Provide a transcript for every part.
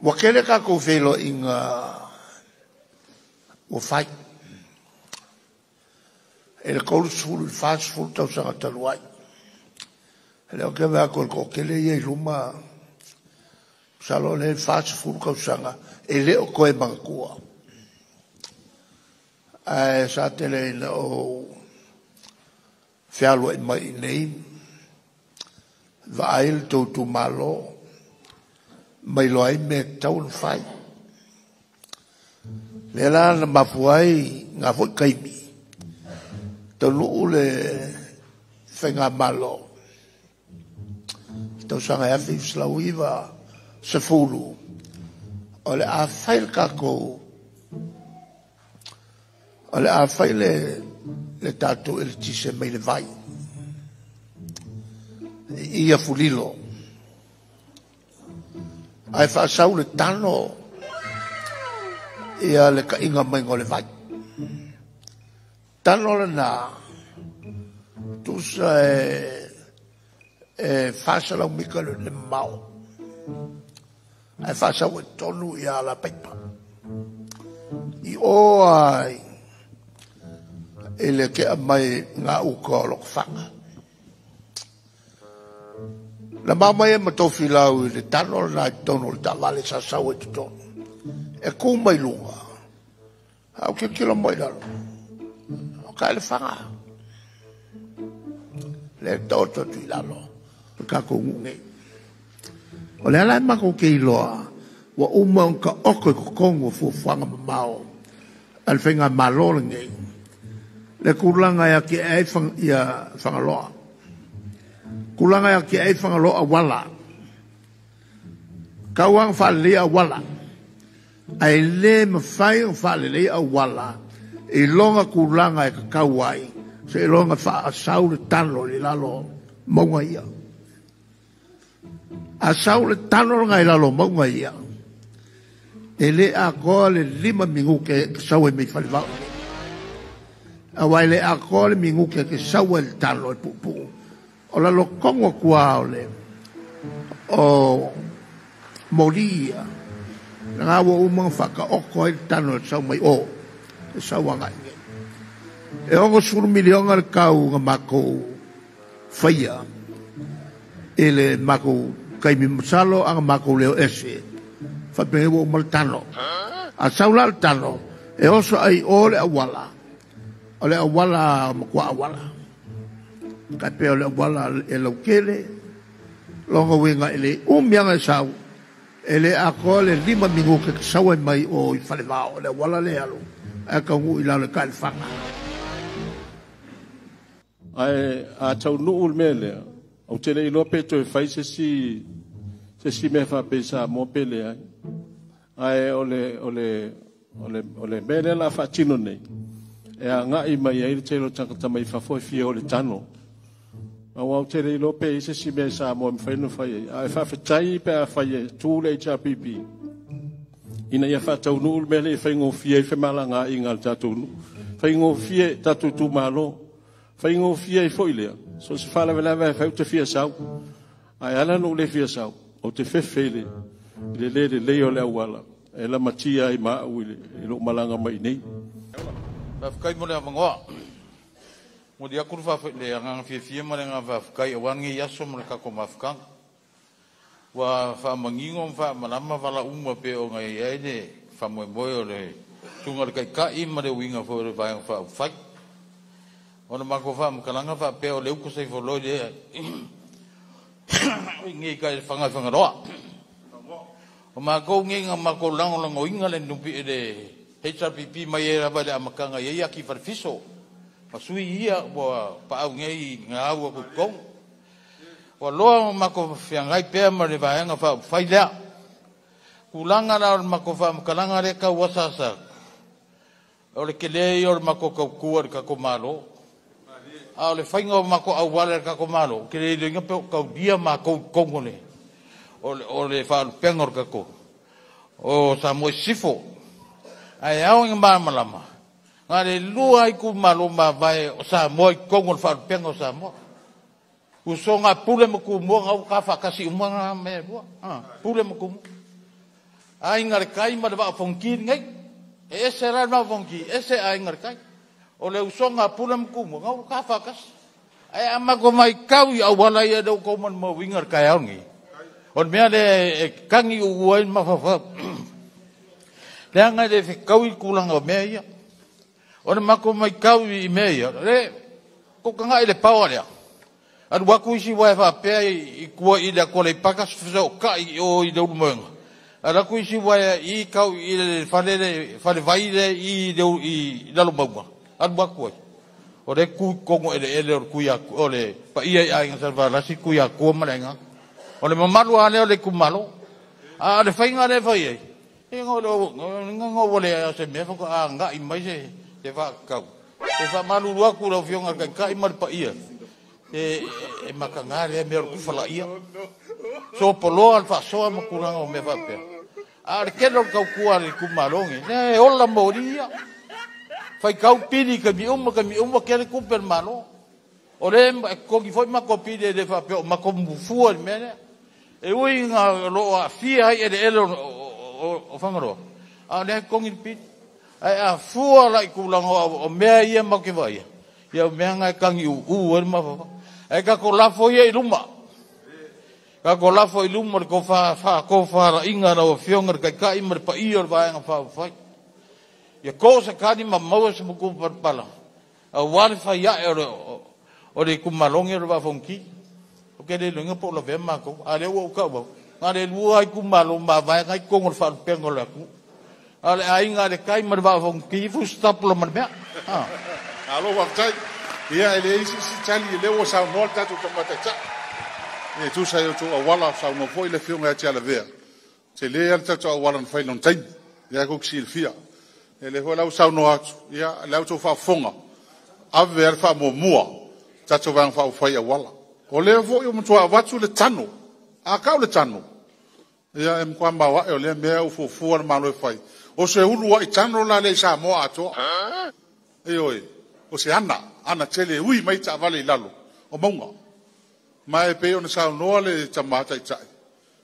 Ua tele tatou feiloaiga ua fai i le 30 i le 40 tausaga talu ai. O lea ou te vaai atu i le toatele ia i luma, masalo o lea e 40 tausaga e le o toe manatua. Ae sa tele ina ou fealuai mai i inei vaai le tou itumalo ma iloa ai mea e tatau ona fai. Lea la na mafua ai na foi taimi taunuu le faigamalo i le tausaga 1990 o le a fai le tatou, o le a fai le tatou eletise mai le vai i Afulilo ae faasau le tano ia le taiga maiga o le vai. Tano lena tusa e 400 mita le mamao ae faasau ai totonu ia alapaipa i o lava i le tea mai gauta o Lotofaga. Na ma omai ai ma Tofilau i le tano lena i totonu o le taavale sa sau ai i totonu e tu mai luga, ae ou tilotilo mai i lalo, o Taelefaga lea e taoto atu i lalo o le tatou nuu nei. O lea la matou te iloa ua uma ona taoto i totonu o fuafuaga mamao a le faigamalo lenei le tulaga e atiae ai Fagaloa, tulaga e atiae ai Fagaloa auala. Tau lava ina faaleleia auala, ae le mafai ona faaleleia auala i lona tulaga e tatau ai seiloga e faasau le talo i lalo o mauga ia. A sau le talo lena i lalo o mauga ia, e le atoa le 5 minute e sau ai mai Falevao i inei. Aua e le atoa le minute e te sau ai i le talo e puupuu, o lalo tonu atu lava o moli ia, lena ua uma ona faataoto ai le talo e sau mai o, e sau agai i inei. E $60 miliona le tau na matou faia i le matou taimi, masalo a na matou leo ese, faapenei ua uma le talo. A sau la le talo, e oso ai i o le auala, o le auala matua auala. Tai pei o le auala e lautele, lona uiga e le umi lava ona e sau, e le atoa le 5 minute e te sau ai mai o i Falevao, le auala lea e alu, ae taunuu i lalo i Taelefaga. Ae a taunuu le mea lea, ou te le iloa pe toe fai se isi mea faapea i Samoa pe leai. Ae o le mea lea o le a faatino nei, e agai mai ai le tele o tagata mai fafo e fia o i le tano. Aua ou te le iloa pe i ai se isi mea i Samoa e mafai ona fai ai. Ae faafetai pe a fai e tu le HRPP ina ia faataunuu le mea lea e faigofie ai femalagaaiga a le tatou nuu, faigofie tatou itumalo, faigofie ai foi lea, so o se faalavelave e fai ou te fia sau. Ae ala ona ou le fia sau, ou te fefe i le le lelei o le auala e lamatia ai ma au i lou malaga mai i nei. Faafetai mo le avanoa. Momoli atu le agaga fiafia ma le agaga faafetai aua lenei aso ma le tatou mafutaga. Ua faamanino ma faamalama vala uma pei ona i ai le faamoemoe o le susuga i le Taitai ma le uiga foi o le Vaega Faaupufai. O le matou faamatalaga faapea o le uta saifoloi lea i nei Taelefaga i Fagaloa. O matou nei na matou lagolagoina le HRPP mai ai lava i le amataga e i ai Ati Falefiso ma sui ia ua paau nei na au atu i totonu. Ua loa ma matou feagai pea ma le Vaega Faaupufai lea. Tulaga la o le matou faamatalaga lea tau asaasa atu, o le tele ia o le matou tautua i le tatou Malo. A o le faiga o matou auala i le tatou Malo, ou te le iloaina pe o taulia matou i totonu o le faalupega o le tatou o Samoa i Sisifo. Ae ao ina malamalama, na o le 2 lava itumalo mavae o Samoa i totonu o le faalupega o Samoa. Usoga a Pule ma Tumua na ua ta faatasi uma na mea e lua, Pule ma Tumua. Aiga le Kai ma le Vaa o Fonoti lenei. E ese la le Vaa o Fonoti, ese Aiga le Kai. O le usoga a Pule ma Tumua, na ua faatasi. Ae a matou matau i auala ia lea ua outou molimauina i le taeao lenei, o le mea lea e tagi uua ai le mafaufau, leaga e le fetaui le tulaga o mea ia. O le matou matau i mea ia, le tou tagai i le paoa lea, alu atu isi uaea faapea i tua i le atu Aleipata fesootai i o i Leulumoega, alu atu isi uaea i tau i le fale le falevai lea i i Lalomauga, alu atu ai. O lea e tu i totonu o eleele o le Tuiatua, o le paia i Aiga Salevalasi, Tuiatua ma le Aiga. O le mamalu lava lea o le itumalo. A o le faiga lea e fai ai, e ua leai se mea faatoa agai mai se faatatau. E faamalulu atu i lau Afioga i le Taitai ma le paia, e mataga lea mea o le tufalaia. Sopoloa le faasoa ma tulaga o mea faapea. A o le tele o le tautua a le itumalo lenei, lea e ola moli ia. Faitau pili i taimi uma, taimi uma, tele tupe a le Malo. O lea e totogi foi matou pili e le faapea o matou mufua i le mea lea. E ui ina o lo o aafia ai eleele o Fagaloa, a o lea e totogi le pili. Ae a fua la i tulaga o mea ia matou te vaaia, ia o mea na e tagiuu ai le mafaufau. Ae tatou lafo ia i luma. Tatou lafo i luma le faatofalaiga a lau Afioga i le Taitai ma le paia o le Vaega Faaupufai. Ia to se tali ma maua se matupalapala aua le fai ae o le itumalo lenei o le Vaa o Fonoti. Ou te le iloaina po o lavea matou, a o lea ua ou tau atu, na o le lua lava itumalo mavae na e i totonu o le faalupega o le atunuu. A o le aiga a le Tai ma le Vaa o Fonoti, fusi tapula ma le mea. Malo faafetai. Ia, e leai se isi tali, o lea ua saunoa le tatou Tama Taitai e tusa ai o outou auala, saunoa foi le Afioga ia Tialavea, tele lava le tatou auala na fai i lona taimi, lea tou te silafia. Ia lea foi la ua saunoa atu, ia o lea ua outou faafofoga, ave lava le faamuamua tatou Vaega Faaupufai i auala. O lea foi ua matua avatu le tano, a tau le tano, ia e matua maoae o lea mea ua fuafua le Malo e fai. O se uluai tano la lea i Samoa atoa. Ioe, o se ana, ana tele e ui mai taavale i lalo o mauga. Ma e pei ona saunoa le Tama Taitai,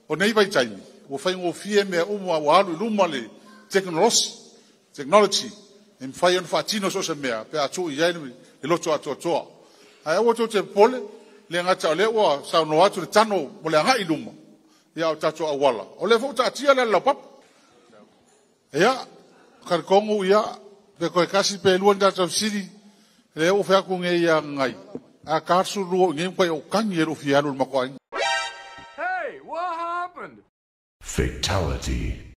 o nei vaitaimi, ua faigofie mea uma, ua alu i luma le technology, e mafai ona faatino so o se mea pe a tuu i ai le loto atoatoa. Ae aua tou te popole, le gata o lea ua saunoa atu le tano mo le agai i luma, ia o tatou auala, o lea foi ua taatia le alalaupapa. Ia, talitonu ia, pe toe tasi pe lua ni tatou fesili, lea ua fai atu nei ia Gagai, a ta 12 i inei ua matua ou tagi ai i lou fia alu i le matou aiga. Hey, what happened? Fatality.